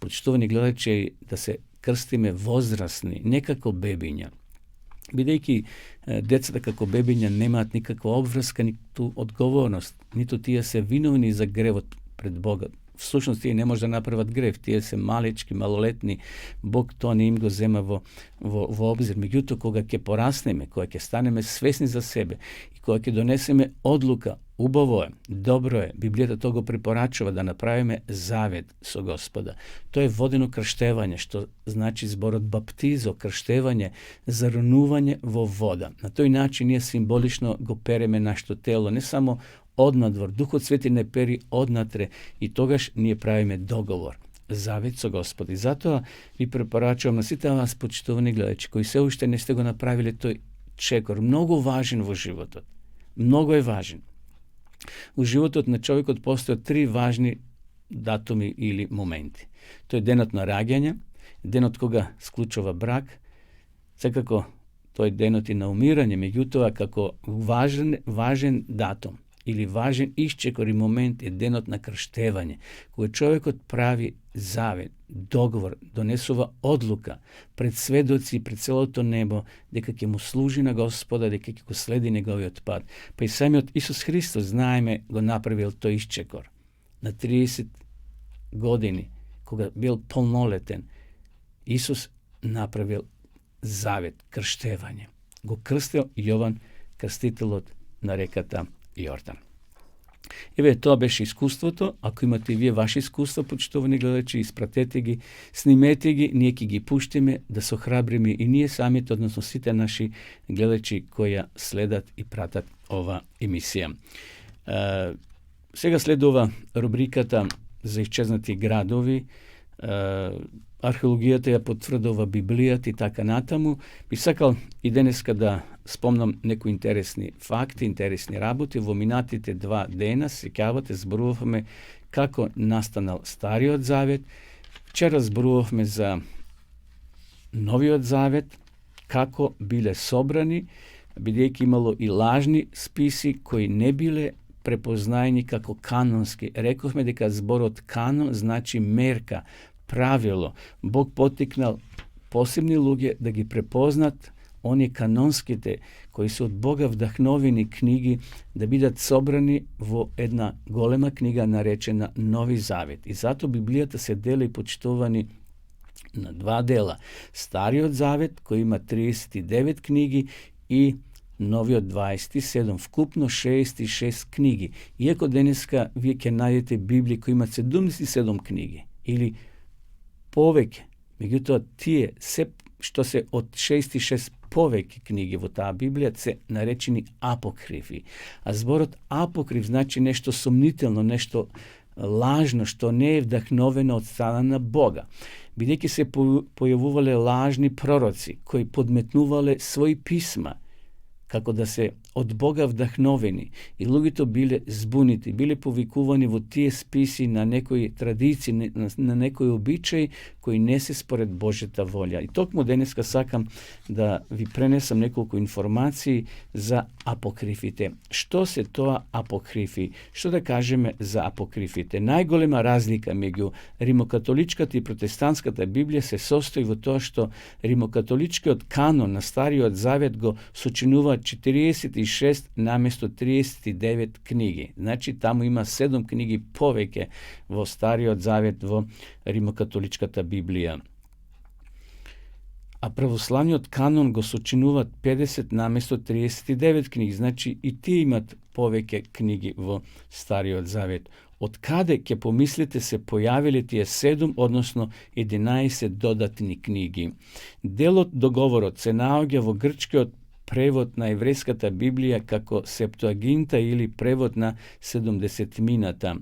почитувани гледачи, да се крстиме возрастни, не како бебиња. Бидејќи децата како бебиња немаат никаква обврска, ниту одговорност, ниту тие се виновни за гревот пред Бога. Всушност тие не може да направат грев, тие се малечки, малолетни, Бог тоа не им го зема во обзир. Меѓутоа, кога ќе пораснеме, кога ќе станеме свесни за себе и кога ќе донесеме одлука, убаво е, добро е, Библијата тоа го препорачува да направиме завет со Господа. Тоа е водено крштевање, што значи зборот баптизо, крштевање, заронување во вода. На тој начин ние символично го переме нашето тело, не само однадвор, Духот Свети не пери однатре, и тогаш ние правиме договор, завет со Господ. И затоа ви препорачувам на сите вас, почитувани гледачи, кои се уште не сте го направиле тој чекор, многу важен во животот. Многу е важен. У животот на човекот постојат 3 важни датуми или моменти. Тој е денот на раѓање, денот кога склучува брак, секако тој денот и на умирање, меѓутоа како важен датум или важен исчекор и момент е денот на крштевање, кога човекот прави завет, договор, донесува одлука пред сведоци и пред целото небо дека ќе му служи на Господа, дека ќе го следи неговиот пат. Па и самиот Исус Христос, знаеме, го направил тој исчекор. На 30 години, кога бил полнолетен, Исус направил завет, крштевање. Го крстил Јован Крстителот на реката Јордан. Еве, тоа беше искуството. Ако имате и вие ваши искуства, почитувани гледачи, испратете ги, снимете ги, ние ќе ги пуштиме да се охрабриме и ние самите, односно сите наши гледачи кои ја следат и пратат ова емисија. Сега следува рубриката за исчезнати градови. Археологијата ја потврдува Библијата и така натаму. Би сакал и денеска да спомнам некои интересни факти, интересни работи. Во минатите 2 дена, сеќавате, зборувавме како настанал Стариот Завет. Вчера зборувавме за Новиот Завет, како биле собрани, бидејќи имало и лажни списи кои не биле препознаени како канонски. Рековме дека зборот канон значи мерка, правило. Бог потикнал посебни луѓе да ги препознат оние канонските, кои се од Бога вдахновени книги, да бидат собрани во една голема книга наречена Нови Завет. И зато Библијата се дели, почитувани, на 2 дела. Стариот Завет, кој има 39 книги, и Новиот 27, вкупно 66 книги. Иако денеска вие ќе најдете Библии кои имат 77 книги или повеќе, меѓутоа тие се што се од 66 повеќе книги во таа Библија се наречени апокрифи. А зборот апокриф значи нешто сомнително, нешто лажно, што не е вдахновено од страна на Бога. Бидејќи се појавувале лажни пророци кои подметнувале своји писма како да се од Бога вдахновени, и луѓето биле збунити, биле повикувани во тие списи на некои традиции, на некои обичаи кои не се според Божјата волја. И токму денеска сакам да ви пренесам неколку информации за апокрифите. Што се тоа апокрифи? Што да кажеме за апокрифите? Најголема разлика меѓу римокатоличката и протестантската Библија се состои во тоа што римокатоличкиот канон на Стариот Завет го сочинува 46 наместо 39 книги. Значи, таму има 7 книги повеќе во Стариот Завет во римокатоличката Библија. a православниот канон го сочинуваат 50 наместо 39 книги, значи и тие имат повеќе книги во Стариот Завет. Од каде ќе помислите се појавиле тие 7, односно 11 додатни книги? Делот договорот се наоѓа во грчкиот превод на еврејската Библија како Септуагинта или превод на 70-мината.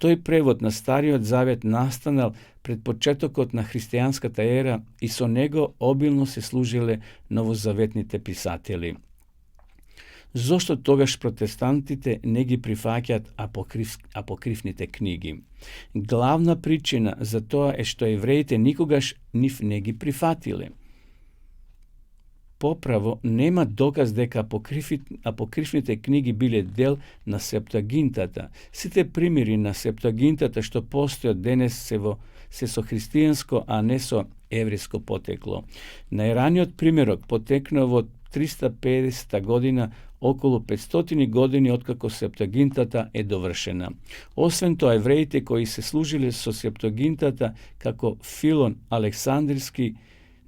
Тој превод на Стариот Завет настанал пред почетокот на христијанската ера и со него обилно се служиле новозаветните писатели. Зошто тогаш протестантите не ги прифаќаат апокривните книги? Главна причина за тоа е што евреите никогаш нив не ги прифатиле. Поправо, нема доказ дека апокривните книги биле дел на Септуагинтата. Сите примери на Септуагинтата што постојат денес се со христијанско, а не со еврејско потекло. Најраниот примерок потекнува во 350 година, околу 500 години откако Септуагинтата е довршена. Освен тоа, евреите кои се служиле со Септуагинтата, како Филон Александрски,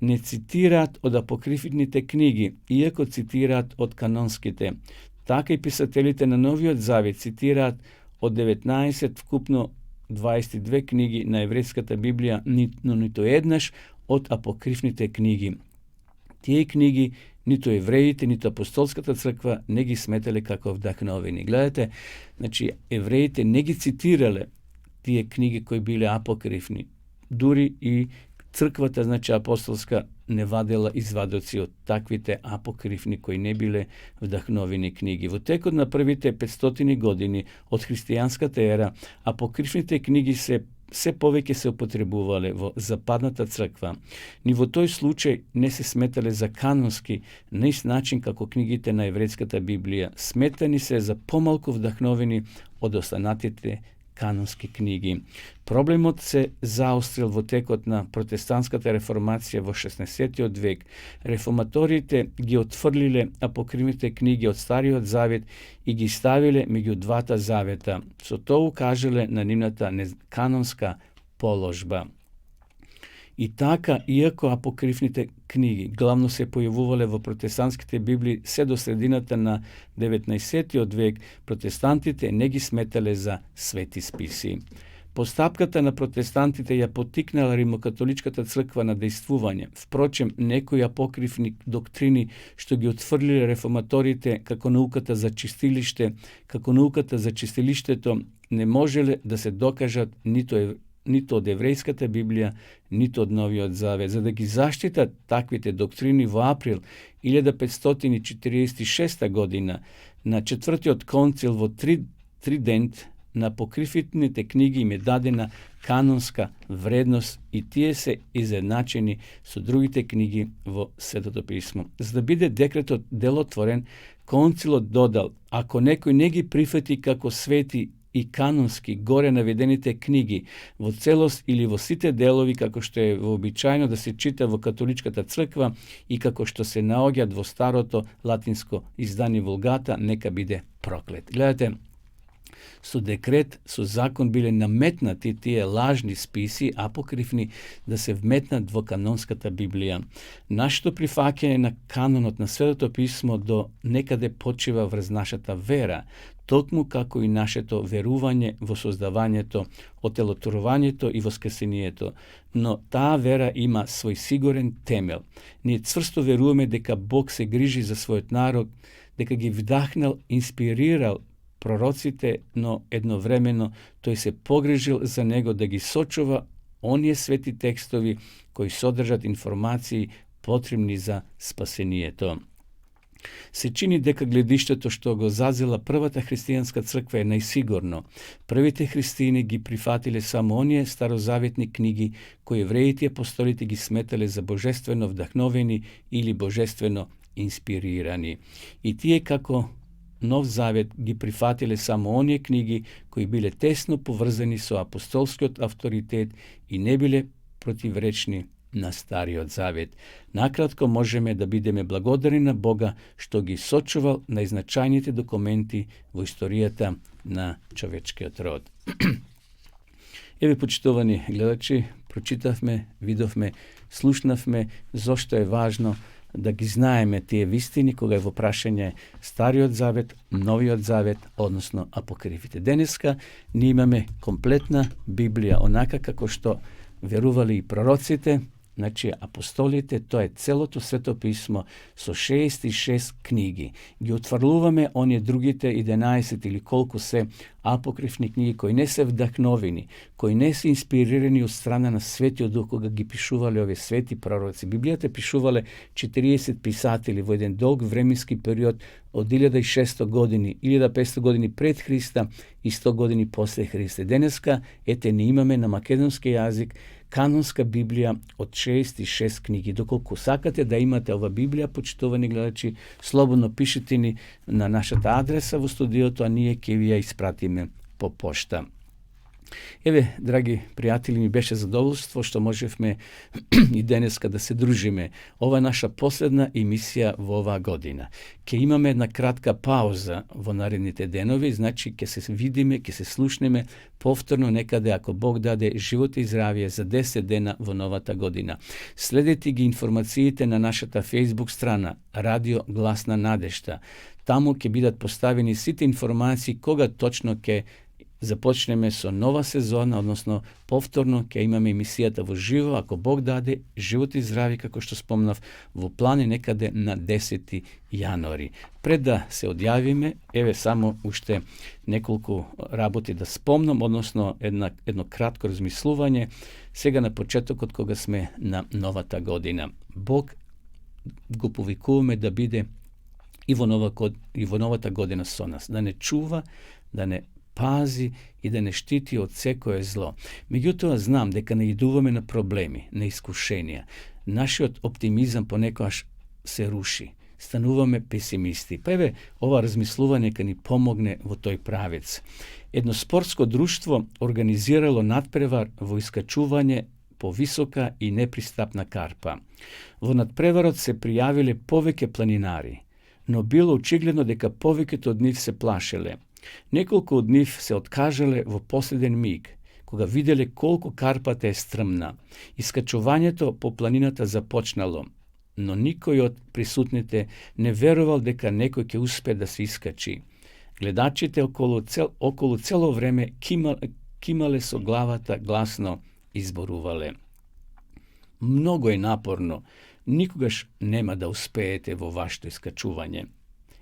не цитираат од апокривните книги, иако цитираат од канонските. Така и писателите на Новиот Завет цитираат од 19 вкупно 22 книги на еврејската Библија, но ниту еднаш од апокривните книги. Тие книги ниту евреите, ниту апостолската црква не ги сметале како вдахновени. Гледате, значи, евреите не ги цитирале тие книги кои биле апокривни. Дури и црквата, значи апостолска, не вадела извадоци од таквите апокривни кои не биле вдахновени книги. Во текот на првите 500 години од христијанската ера, апокривните книги се повеќе се употребувале во западната црква. Ни во тој случај не се сметале за канонски на ист начин како книгите на еврејската Библија. Сметани се за помалку вдахновени од останатите канонски книги. Проблемот се заострил во текот на протестантската реформација во 16 век. Реформаторите ги отфрлиле апокривните книги од Стариот Завет и ги ставиле меѓу двата завета. Со тоа укажале на нивната канонска положба. И така, иако апокривните книги главно се појавувале во протестантските Библии се до средината на 19 век, протестантите не ги сметале за свети списи. Постапката на протестантите ја потикнала римокатоличката црква на дејствување. Впрочем, некои апокривни доктрини што ги отфрлиле реформаторите како науката за чистилиште, како науката за чистилиштето, не можеле да се докажат ниту од еврејската Библија, ниту од Новиот Завет. За да ги заштитат таквите доктрини, во април 1546 година на четвртиот концил во Тридент на апокривните книги им е дадена канонска вредност и тие се изедначени со другите книги во Светото писмо. За да биде декретот делотворен, концилот додал: ако некој не ги прифати како свети и канонски горе наведените книги во целост или во сите делови, како што е вообичаено да се чита во католичката црква и како што се наоѓаат во старото латинско издание Вулгата, нека биде проклет. Гледате, со декрет, со закон биле наметнати тие лажни списи, апокривни, да се вметнат во канонската Библија. Нашето прифаќање на канонот на Светото писмо до некаде почива врз нашата вера, токму како и нашето верување во создавањето, отелотворувањето и воскресението. Но таа вера има свој сигурен темел. Ние цврсто веруваме дека Бог се грижи за својот народ, дека ги вдахнал, инспирирал пророците, но едновремено тој се погрижил за него да ги сочува оние свети текстови кои содржат информации потребни за спасението. Се чини дека гледиштето што го зазела првата христијанска црква е најсигурно. Првите христијани ги прифатиле само оние старозаветни книги кои евреите и апостолите ги сметале за божествено вдахновени или божествено инспирирани. И тие како Нов Завет ги прифатиле само оние книги кои биле тесно поврзани со апостолскиот авторитет и не биле противречни на Стариот Завет. Накратко, можеме да бидеме благодарни на Бога што ги сочувал најзначајните документи во историјата на човечкиот род. Еве, почитувани гледачи, прочитавме, видовме, слушнавме зошто е важно да ги знаеме тие вистини кога е во прашање Стариот завет, Новиот завет, односно апокрифите. Денеска ние имаме комплетна Библија, онака како што верували и пророците, значи апостолите, тоа е целото свето писмо со 66 книги. Ги отврлуваме оние другите 11 или колку се апокрифни книги кои не се вдахновени, кои не се инспирирани од страна на Светиот Дух кога ги пишувале овие свети пророци. Библијата пишувале 40 писатели во еден долг временски период од 1600 години, 1500 години пред Христа и 100 години после Христа. Денеска, ете, не имаме на македонски јазик канонска Библија од 66 книги. Доколку сакате да имате ова Библија, почитувани гледачи, слободно пишете ни на нашата адреса во студиото, а ние ќе ви ја испратиме по пошта. Еве, драги пријатели, ми беше задоволство што можевме и денеска да се дружиме. Ова е наша последна емисија во оваа година. Ке имаме една кратка пауза во наредните денови, значи ке се видиме, ке се слушнеме повторно некаде, ако Бог даде живот и здравие, за 10 дена во новата година. Следете ги информациите на нашата Facebook страна Радио Глас на Надежта. Таму ќе бидат поставени сите информации кога точно ќе започнеме со нова сезона, односно повторно ќе имаме емисијата во живо, ако Бог даде живот и здравие, како што спомнав, во плани некаде на 10 јануари. Пред да се одјавиме, еве само уште неколку работи да спомнам, односно едно кратко размислување, сега на почетокот кога сме на новата година. Бог го повикуваме да биде и во новата година со нас, да не чува, да не пази и да не штити од секое зло. Меѓутоа знам дека наидуваме на проблеми, на искушенија. Нашиот оптимизам понекогаш се руши. Стануваме песимисти. Па еве, ова размислување ка ни помогне во тој правец. Едно спортско друштво организирало надпревар во искачување по висока и непристапна карпа. Во надпреварот се пријавиле повеќе планинари, но било очигледно дека повеќето од нив се плашеле. Неколку од нив се откажале во последен миг, кога виделе колку карпата е стрмна. Искачувањето по планината започнало, но никој од присутните не верувал дека некој ќе успее да се искачи. Гледачите околу цело време кимале со главата, гласно изборувале. Многу е напорно, никогаш нема да успеете во вашето искачување.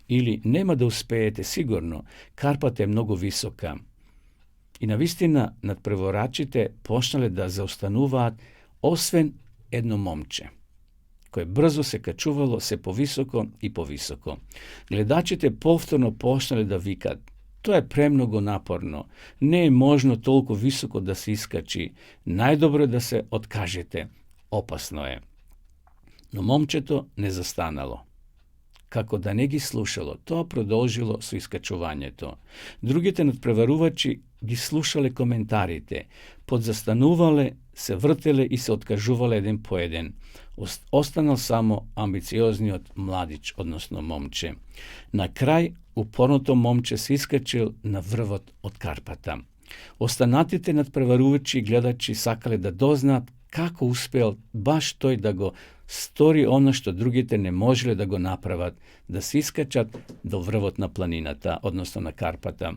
Или нема да успеете сигурно, карпата е многу висока. И навистина надпреворачите почнале да заостануваат, освен едно момче, кое брзо се качувало се повисоко и повисоко. Гледачите повторно почнале да викат: тоа е премногу напорно, не е можно толку високо да се искачи, најдобро е да се откажете, опасно е. Но момчето не застанало. Како да не ги слушало, тоа продолжило со искачувањето. Другите надпреварувачи ги слушале коментарите, подзастанувале, се вртеле и се откажувале еден по еден. Останал само амбициозниот младич, односно момче. На крај, упорното момче се искачил на врвот од карпата. Останатите надпреварувачи и гледачи сакале да дознаат како успеал баш тој да го стори оно што другите не можеле да го направат, да се искачат до врвот на планината, односно на карпата.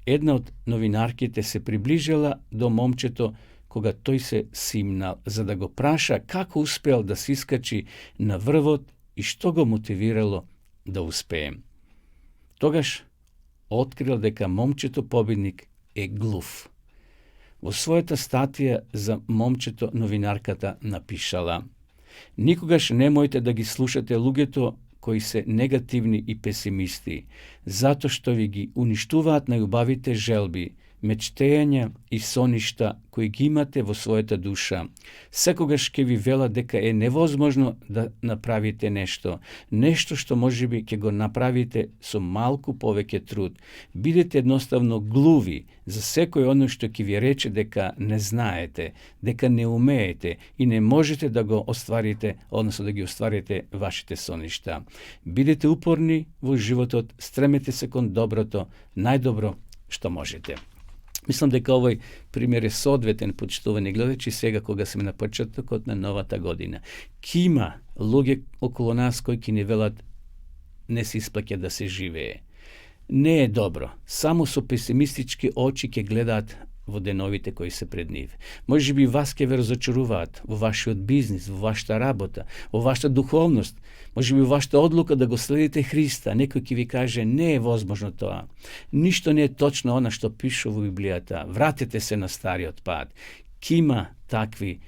Една од новинарките се приближила до момчето кога тој се симнал, за да го праша како успеал да се искачи на врвот и што го мотивирало да успее. Тогаш открил дека момчето победник е глув. Во својата статија за момчето новинарката напишала: никогаш немојте да ги слушате луѓето кои се негативни и песимисти, затоа што ви ги уништуваат најубавите желби, мечтења и соништа кои ги имате во својата душа. Секогаш ќе ви велат дека е невозможно да направите нешто што можеби ќе го направите со малку повеќе труд. Бидете едноставно глуви за секој оно што ќе ви рече дека не знаете, дека не умеете и не можете да го остварите, односно да ги остварите вашите соништа. Бидете упорни во животот, стремете се кон доброто, најдобро што можете. Мислам дека овој пример е соодветен, почитувани гледачи, сега кога сме на почетокот на новата година. Има луѓе околу нас кои ќе ни велат не се исплаќа да се живее. Не е добро. Само со песимистички очи ќе гледаат во деновите кои се пред нив. Може би вас ќе ве разочаруваат во вашиот бизнис, во вашата работа, во вашата духовност, може би во вашата одлука да го следите Христа. Некој ќе ви каже, не е возможно тоа. Ништо не е точно она што пише во Библијата. Вратете се на стариот пат. Кима такви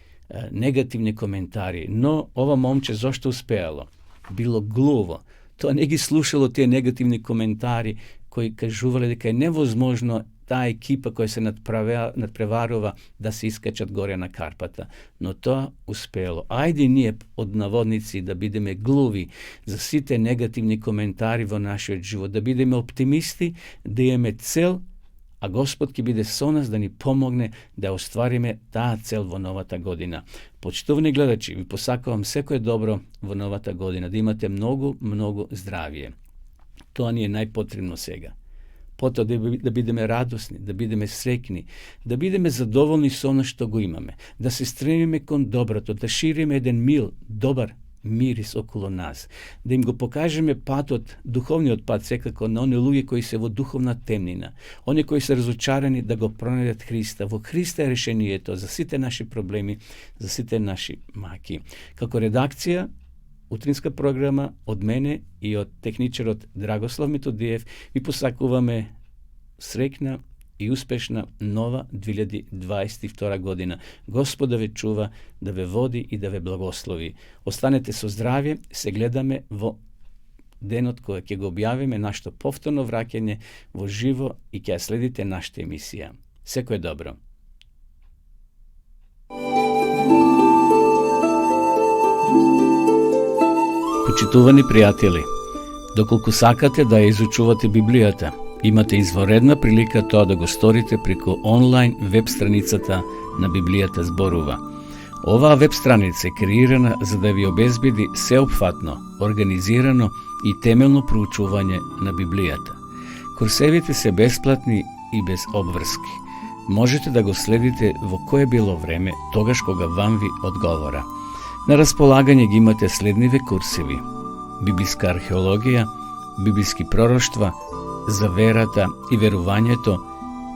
негативни коментари, но ова момче зошто успеало? Било глуво. Тоа не ги слушало тие негативни коментари кои кажувале дека е невозможно таа екипа која се надпреварува да се искачат горе на карпата. Но тоа успело. Ајде ние од наводници да бидеме глуви за сите негативни коментари во нашиот живот, да бидеме оптимисти, да имаме цел, а Господ ќе биде со нас да ни помогне да оствариме таа цел во новата година. Почитувани гледачи, ви посакувам секое добро во новата година, да имате многу здравие. Тоа ни е најпотребно сега. Потоа да бидеме радосни, да бидеме среќни, да бидеме задоволни со она што го имаме, да се стремиме кон доброто, да шириме еден добар мирис околу нас, да им го покажеме патот, духовниот пат секако на оние луѓе кои се во духовна темнина, оние кои се разочарани да го пронајдат Христа. Во Христа е решението за сите наши проблеми, за сите наши маки. Како редакција, утринска програма од мене и од техничарот Драгослав Методиев ви посакуваме среќна и успешна нова 2022 година. Господ да ве чува, да ве води и да ве благослови. Останете со здравје, се гледаме во денот кој ќе го објавиме нашето повторно враќање во живо и ќе ја следите нашата емисија. Секое добро. Почитувани пријатели, доколку сакате да ја изучувате Библијата, имате изворедна прилика тоа да го сторите преку онлайн веб страницата на Библијата зборува. Оваа веб страница е креирана за да ви обезбеди сеопфатно, организирано и темелно проучување на Библијата. Курсевите се бесплатни и без обврски. Можете да го следите во кое било време, тогаш кога вам ви одговора. На располагање ги имате следниве курсеви: библиска археологија, библиски пророштва, за верата и верувањето,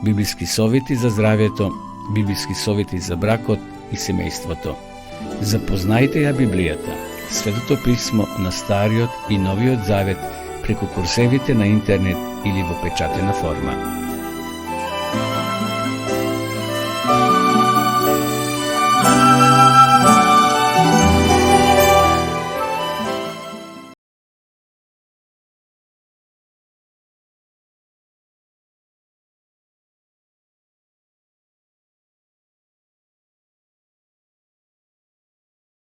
библиски совети за здравјето, библиски совети за бракот и семејството. Запознајте ја Библијата, Светото писмо на Стариот и Новиот Завет преку курсевите на интернет или во печатена форма.